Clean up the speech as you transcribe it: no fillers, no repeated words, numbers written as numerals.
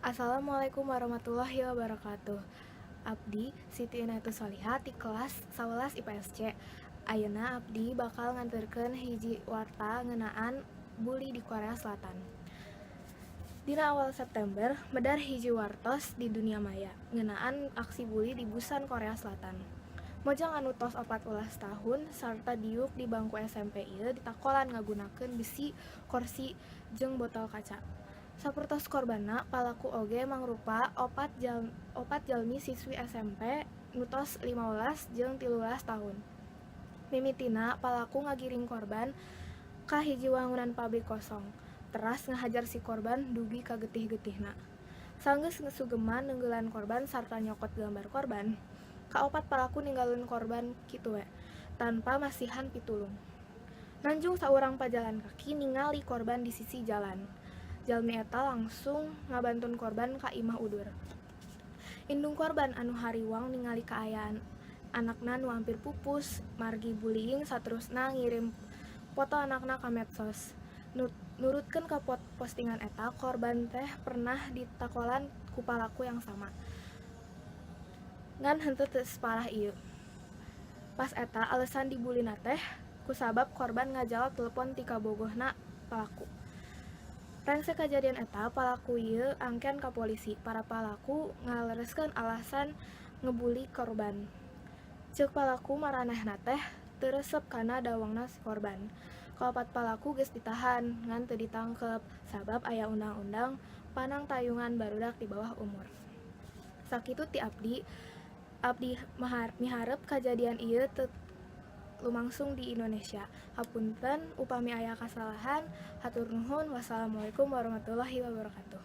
Assalamualaikum warahmatullahi wabarakatuh. Abdi Siti Inatus Soliha ti kelas 11 IPSC. Ayeuna abdi bakal nganterkeun hiji warta ngeunaan bully di Korea Selatan. Dina awal September, medar hiji wartos di dunia maya ngeunaan aksi bully di Busan, Korea Selatan. Mojang anu tos 14 tahun sarta diuk di bangku SMP ieu ditakolan ngagunakeun besi, kursi, jeung botol kaca. Sapertos korbanna, palaku oge mangrupa opat jalmi siswi SMP nu tos 15 jeung 13 tahun. Mimitina palaku ngagiring korban ka hiji wangunan pabrik kosong, teras ngahajar si korban dugi ka getih-getihna. Sanggeus sugeman neunggelan korban sarta nyokot gambar korban, kaopat palaku ninggalkeun korban kitu we, tanpa masihan pitulung. Nanjung saurang pajalan kaki ningali korban di sisi jalan. Jalmi eta langsung ngabantun korban ka imah udur. Indung korban anu hariwang ningali kaayaan anakna nu ampir pupus margi bullying saterusna ngirim foto anakna ka medsos. Nurutkeun ka postingan eta, korban teh pernah ditakolan ku palaku yang sama, ngan henteu teu saparah ieu. Pas eta alesan dibullyna teh kusabab korban ngajawab telepon ti kabogohna palaku. Rengse kajadian eta, palaku ieu angken ka polisi. Para palaku ngalereskeun alasan ngebully korban. Ceuk palaku, maranehna teh teu resep kana dawangna si korban. Kaopat palaku geus ditahan ngan teu ditangkep sabab aya undang-undang panangtayungan barudak di bawah umur. Sakitu ti abdi, abdi miharep kajadian ieu teu lumangsung di Indonesia. Hapunten upami aya kasalahan, hatur nuhun. Wassalamualaikum warahmatullahi wabarakatuh.